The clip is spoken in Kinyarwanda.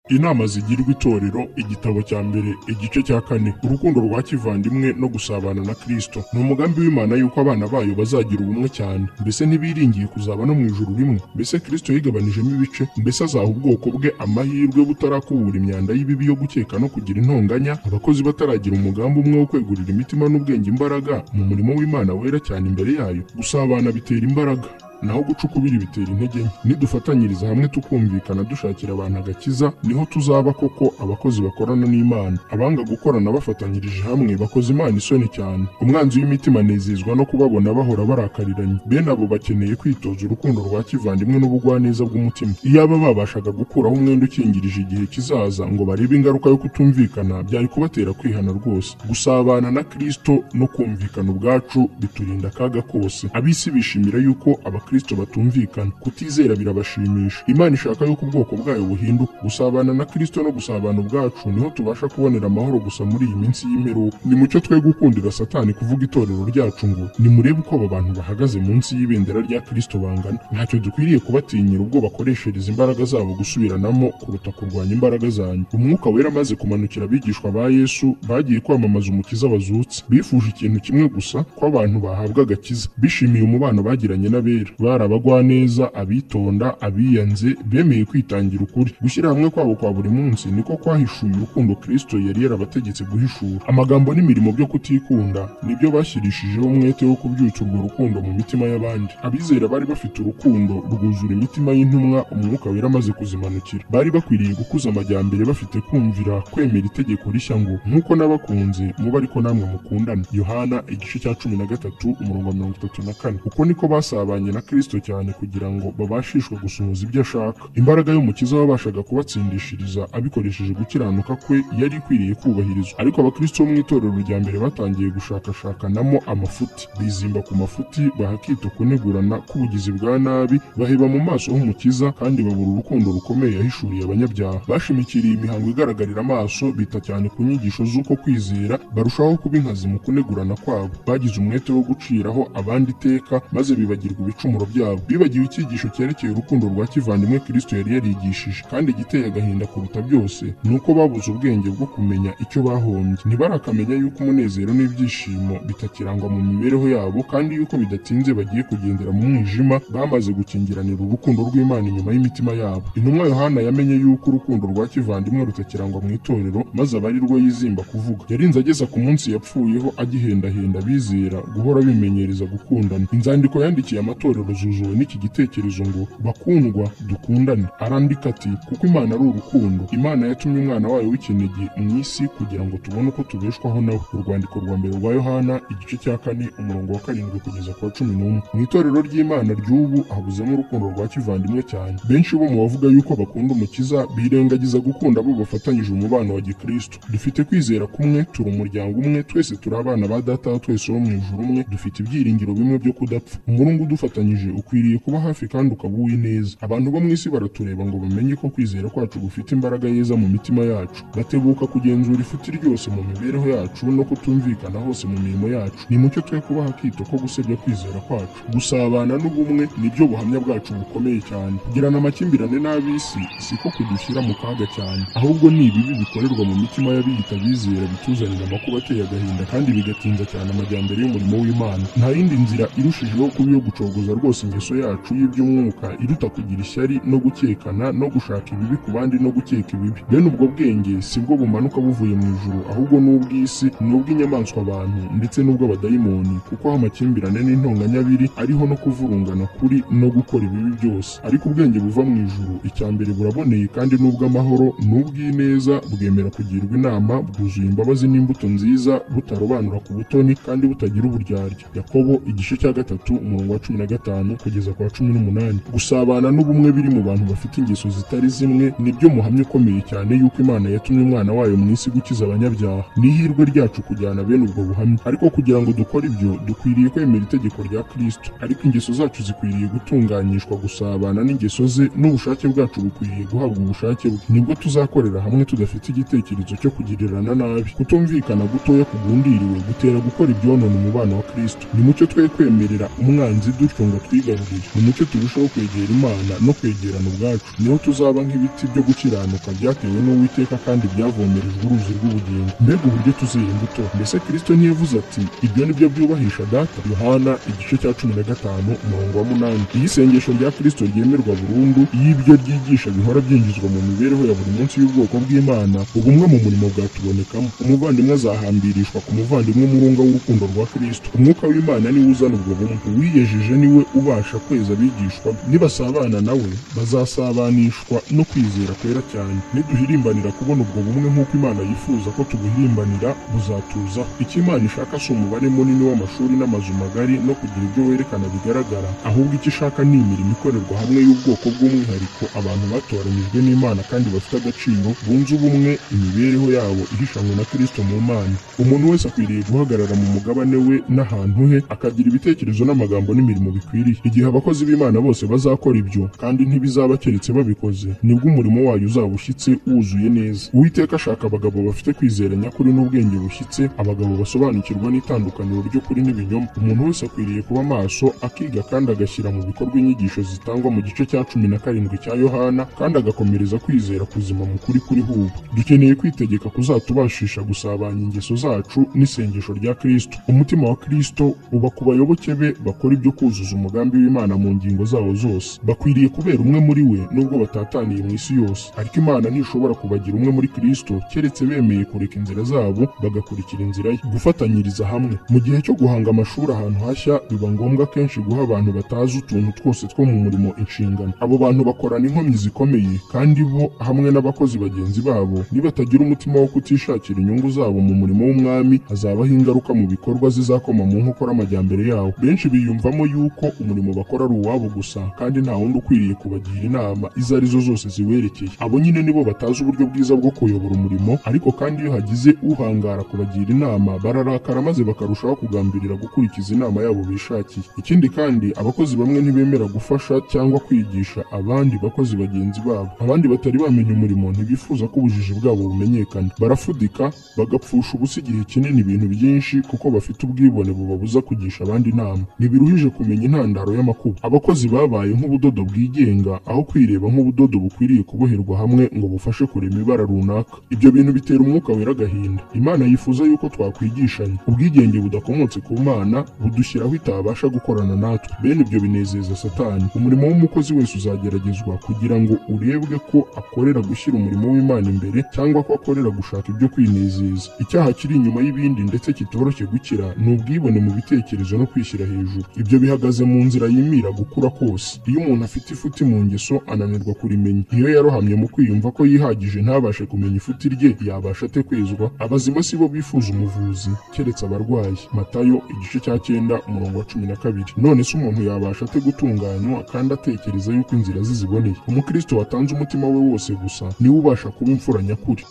Inama zigirwa itorero, igitabo cya mbere, igice cya kane. Urukundo rwa kivandimwe no gusabana na Kristo. Ni umugambi w'Imana yuko abana bayo bazagira ubumwe cyane. Mbese ntibiringiye kuzaba no mu ijuru rimwe? Mbese Kristo yigabanijemo ibice? Mbese azaha ubwoko bwe amahirwe butarakubura imyanda y'ibibi yo gukeka no kugira intonganya? Abakozi bataragira umugambi umwe wo kwegurira imitima n'ubwenge imbaraga mu murimo w'Imana wera cyane imbere yayo. Gusabana bitera imbaraga, naho guca ukubiri bitera intege nke. Nidufatanyiriza hamwe tukumvikana dushakira abantu agakiza, niho tuzaba koko abakozi bakorana n'Imana. Abanga gukorana bafatanyirije hamwe bakoze Imana isoni cyane. Umwanzi w'imitima anezezwa no kubabona bahora barakariranye. Bene abo bakeneye kwitoza urukundo rwa kivandimwe n'ubugwaneza bw'umutima. Iyaba babashaga gukuraho umwenda ukingirije igihe kizaza ngo barebe ingaruka yo kutumvikana, byari kubatera kwihana rwose. Gusabana na Kristo no kumvikana ubwacu biturinda akaga kose. Ab'isi bishimira yuko Abakristo batumvikana. Kutizera birabashimisha. Imana ishaka yuko ubwoko bwayo buhinduka. Gusabana na Kristo no gusabana ubwacu niho tubasha kubonera amahoro gusa muri iyi minsi y'imperuka. Ni mucyo twe gukundira Satani kuvuga itorero ryacu ngo nimurebe uko aba bantu bahagaze munsi y'ibendera rya Kristo bangana. Ntacyo dukwiriye kubatinyira ubwo bakoreshereza imbaraga zabo gusubiranamo kuruta kurwanya imbaraga zanyu. Umwuka wera amaze kumanukira abigishwa ba Yesu bagiye kwamamaza umukiza wazutse. Bifuje ikintu kimwe gusa, ko abantu bahabwa agakiza. Bishimiye umubano bagiranye n'abera. Bari abagwaneza, abitonda, abiyanze, bemeye kwitangira ukuri. Gushyira hamwe kwabo kwa buri munsi niko kwahishuye urukundo Kristo yari yarabategetse guhishura. Amagambo n'imirimo byo kutikunda nibyo bashyirishijeho umwete wo kubyutsa urwo rukundo mu mitima y'abandi. Abizera bari bafite urukundo rwuzura imitima y'intumwa umwuka wera amaze kuzimanukira. Bari bakwiriye gukuza amajyambere bafite kumvira kwemera itegeko rishya ngo nk'uko nabakunze mube ariko namwe mukundana. Yohana igice cya 13 umurongo wa 34. Uko niko basabanye na Kristo cyane kugira ngo babashishwe gusohoza ibyo ashaka. Imbaraga y'umukiza wabashaga kubatsindishiriza abikoresheje gukiranuka kwe yari ikwiriye kubahirizwa. Ariko abakristo bo mu itorero rya mbere batangiye gushakashakanamo amafuti, bizimba ku mafuti, bahakita kunegurana k'ubugizi bwa nabi, baheba mu maso h'umukiza kandi babura urukundo rukomeye yahishuriye abanyabyaha. Bashimikiriye imihango igaragarira amaso, bita cyane ku nyigisho z'uko kwizera, barushaho kuba inkazi mu kunegurana kwabo. Bagize umwete wo guciraho abandi iteka, maze bibagirwa ibicumuro byabo. Bibagiwe icyigisho cyerekeye urukundo rwa kivandimwe Kristo yari yarigishije. Kandi igiteye agahinda kuruta byose ni uko babuze ubwenge bwo kumenya icyo bahombye. Ntibarakamenya yuko umunezero n'ibyishimo bitakirangwa mu mibereho yabo, kandi yuko bidatinze bagiye kugendera mu mwijima bamaze gukingiranira urukundo rw'Imana inyuma y'imitima yabo. Intumwa Yohana yamenye yuko urukundo rwa kivandimwe rutakirangwa mu itorero, maze aba ari rwo yizimba kuvuga. Yarinze ageza ku munsi yapfuyeho agihendahenda abizera guhora bimenyereza gukundana. Inzandiko yandikiye amatorero zuzuwe n'iki gitekerezo ngo bakundwa dukundane. Arandika ati kuko Imana ari urukundo, Imana yatumye umwana wayo w'ikinege mu isi kugira ngo tubone uko tubeshwaho nawe. Urwandiko rwa mbere rwa Yohana igice cya 4 umurongo wa 7 kugeza ku wa 11. Mu itorero ry'Imana ry'ubu habuzemo urukundo rwa kivandimwe cyane. Benshi bo mu bavuga yuko bakunda umukiza birengagiza gukunda abo bafatanyije umubano wa Gikristo. Dufite kwizera kumwe, turi umuryango umwe, twese turi abana ba Data wa twese wo mu ijuru umwe, dufite ibyiringiro bimwe byo kudapfa. Umurungu udufatanyije ukwiriye kuba hafi kandi ukaba uw'ineza. Abantu bo mu isi baratureba ngo bamenye ko kwizera kwacu gufite imbaraga yeza mu mitima yacu. Batebuka kugenzura ifuti ryose mu mibereho yacu no kutumvikana hose mu mirimo yacu. Ni mucyo twe kubaha akito ko gusebya kwizera kwacu. Gusabana n'ubumwe nibyo buhamya bwacu bukomeye cyane. Kugirana amakimbirane n'ab'isi siko kudushyira mu kaga cyane, ahubwo ni ibibi bikorerwa mu mitima y'abiyita bizera bituzanira amakuba ateye agahinda kandi bigatinza cyane amajyambere y'umurimo w'Imana. Nta yindi nzira irushijeho kuba iyo gucogoza rwose ingeso yacu y'iby'umwuka iruta kugira ishyari no gukekana no gushaka ibibi ku bandi no gukeka ibibi. Bene ubwo bwenge sibwo bumanuka buvuye mu ijuru, ahubwo n'ubw'isi, n'ubw'inyamaswa abantu ndetse n'ubw'abadayimoni, kuko aho amakimbirane n'intonganya biri ariho no kuvurungana kuri no gukora ibibi byose. Ariko ubwenge buva mu ijuru icya mbere buraboneye kandi n'ubw'amahoro n'ubw'ineza, bwemera kugirwa inama, bwuzuye imbabazi n'imbuto nziza, butarobanura ku butoni kandi butagira uburyarya. Yakobo igice cya 3 umurongo wa 15 kugeza ku wa 18. Gusabana n'ubumwe biri mu bantu bafite ingeso zitari zimwe nibyo muhamya ukomeye cyane yuko Imana yatumye umwana wayo mu isi gukiza abanyabyaha. Ni ihirwe ryacu kujyana bene ubwo buhamya. Ariko kugira ngo dukore ibyo dukwiriye kwemera itegeko rya Kristo. Ariko ingeso zacu zikwiriye gutunganyishwa gusabana n'ingeso ze, n'ubushake bwacu bukwiriye guhabwa ubushake bwe. Nibwo tuzakorera hamwe tudafite igitekerezo cyo kugirirana nabi. Kutumvikana gutoya kugundiriwe gutera gukora ibyonona umubano wa Kristo. Ni mucyo twe kwemerera umwanzi dutyo ngo butwigarurire. Nimucyo turusheho kwegera Imana no kwegerana ubwacu. Niho tuzaba nk'ibiti byo gukiranuka byatewe n'Uwiteka kandi byavomerejwe uruzi rw'ubugingo. Mbega uburyo tuzera imbuto! Mbese Kristo ntiyavuze ati ibyo ni byo byubahisha Data? Yohana igice cya 15 umurongo wa 8. Iyo isengesho rya Kristo ryemerwa burundu, iyo ibyo ryigisha bihora byinjizwa mu mibereho ya buri munsi y'ubwoko bw'Imana, ubumwe mu murimo bwatubonekamo. Umuvandimwe azahambirishwa ku muvandimwe umurunga w'urukundo rwa Kristo. Umwuka w'Imana niwe uzana ubwo bumwe. Uwiyejeje niwe ubasha kweza abigishwa be. Nibasabana nawe bazasabanishwa no kwizera kwera cyane. Niduhirimbanira kubona ubwo bumwe nk'uko Imana yifuza ko tubuhirimbanira, buzatuzaho. Icyo Imana ishaka si umubare munini w'amashuri n'amazu magari no kugira ibyo werekana bigaragara, ahubwo icyo ishaka ni imirimo ikorerwa hamwe y'ubwoko bw'umwihariko, abantu batoranyijwe n'Imana kandi bafite agaciro, bunze ubumwe, imibereho yabo ihishanywe na Kristo mu Mana. Umuntu wese akwiriye guhagarara mu mugabane we n'ahantu he, akagira ibitekerezo n'amagambo n'imirimo bikwiriye. Igihe abakozi b'Imana bose bazakora ibyo, kandi ntibizaba keretse babikoze, nibwo umurimo wayo uzaba ushyitse wuzuye neza. Uwiteka ashaka abagabo bafite kwizera nyakuri n'ubwenge bushyitse, abagabo basobanukirwa n'itandukaniro ry'ukuri n'ibinyoma. Umuntu wese akwiriye kuba maso, akiga kandi agashyira mu bikorwa inyigisho zitangwa mu gice cya 17 cya Yohana, kandi agakomereza kwizera kuzima mu kuri kuriho ubu. Dukeneye kwitegeka kuzatubashisha gusabanya ingeso zacu n'isengesho rya Kristo. Umutima wa Kristo uba ku bayoboke be bakora ibyo kuzuza umugambi w'Imana mu ngingo zawo zose. Bakwiriye kubera umwe muri we nubwo batataniye mu isi yose, ariko Imana ntishobora kubagira umwe muri Kristo keretse bemeye kureka inzira zabo bagakurikira inzira ye. Gufatanyiriza hamwe mu gihe cyo guhanga amashuri ahantu hashya, biba ngombwa kenshi guha abantu batazi utuntu twose two mu murimo inshingano. Abo bantu bakorana inkomyi zikomeye, kandi bo hamwe n'abakozi bagenzi babo nibatagira umutima wo kutishakira inyungu zabo mu murimo w'Umwami, hazabaho ingaruka mu bikorwa zizakoma mu nkokora amajyambere yawo. Benshi biyumvamo yuko umurimo bakora ari uwabo gusa, kandi nta wundi ukwiriye kubagira inama izo arizo zose ziwerekeye. Abo nyine nibo batazi uburyo bwiza bwo kuyobora umurimo, ariko kandi iyo hagize uhangara kubagira inama bararakara maze bakarushaho kugambirira gukurikiza inama yabo bishakiye. Ikindi kandi, abakozi bamwe ntibemera gufasha cyangwa kwigisha abandi bakozi bagenzi babo. Abandi batari bamenya umurimo ntibifuza ko ubujiji bwabo bumenyekana. Barafudika, bagapfusha ubusa igihe kinini ibintu byinshi kuko bafite ubwibone bubabuza kugisha abandi inama. Ntibiruhije kumenya intandaro y'amakuba. Abakozi babaye nk'ubudodo bwigenga, aho kwireba nk'ubudodo bukwiriye kuboherwa hamwe ngo bufashe kurema ibara runaka. Ibyo bintu bitera umwuka wera agahinda. Imana yifuza yuko twakwigishanya. Ubwigenge budakomotse ku Mana budushyiraho itabasha gukorana natwe. Bene ibyo binezeza Satani. Umurimo w'umukozi wese uzageragezwa kugira ngo urebwe ko akorera gushyira umurimo w'Imana imbere cyangwa ko akorera gushaka ibyo kwinezeza. Icyaha kiri inyuma y'ibindi ndetse kitoroshye gukira ni ubwibone mu bitekerezo no kwishyira hejuru. Ibyo bihagaze mu nzira yimira gukura kose. Iyo umuntu afite ifuti mu ngeso ananirwa kurimenya. Iyo yarohamye mu kwiyumva ko yihagije ntabashe kumenya ifuti rye, yabasha ate kwezwa? Abazima si bo bifuza umuvuzi, keretse abarwayi. Matayo igice cya 9 umurongo wa 12. None se umuntu yabasha ate gutunganywa kandi atekereza yuko inzira ze ziboneye? Umukristo watanze umutima we wose gusa niwe ubasha kuba imfura nyakuri.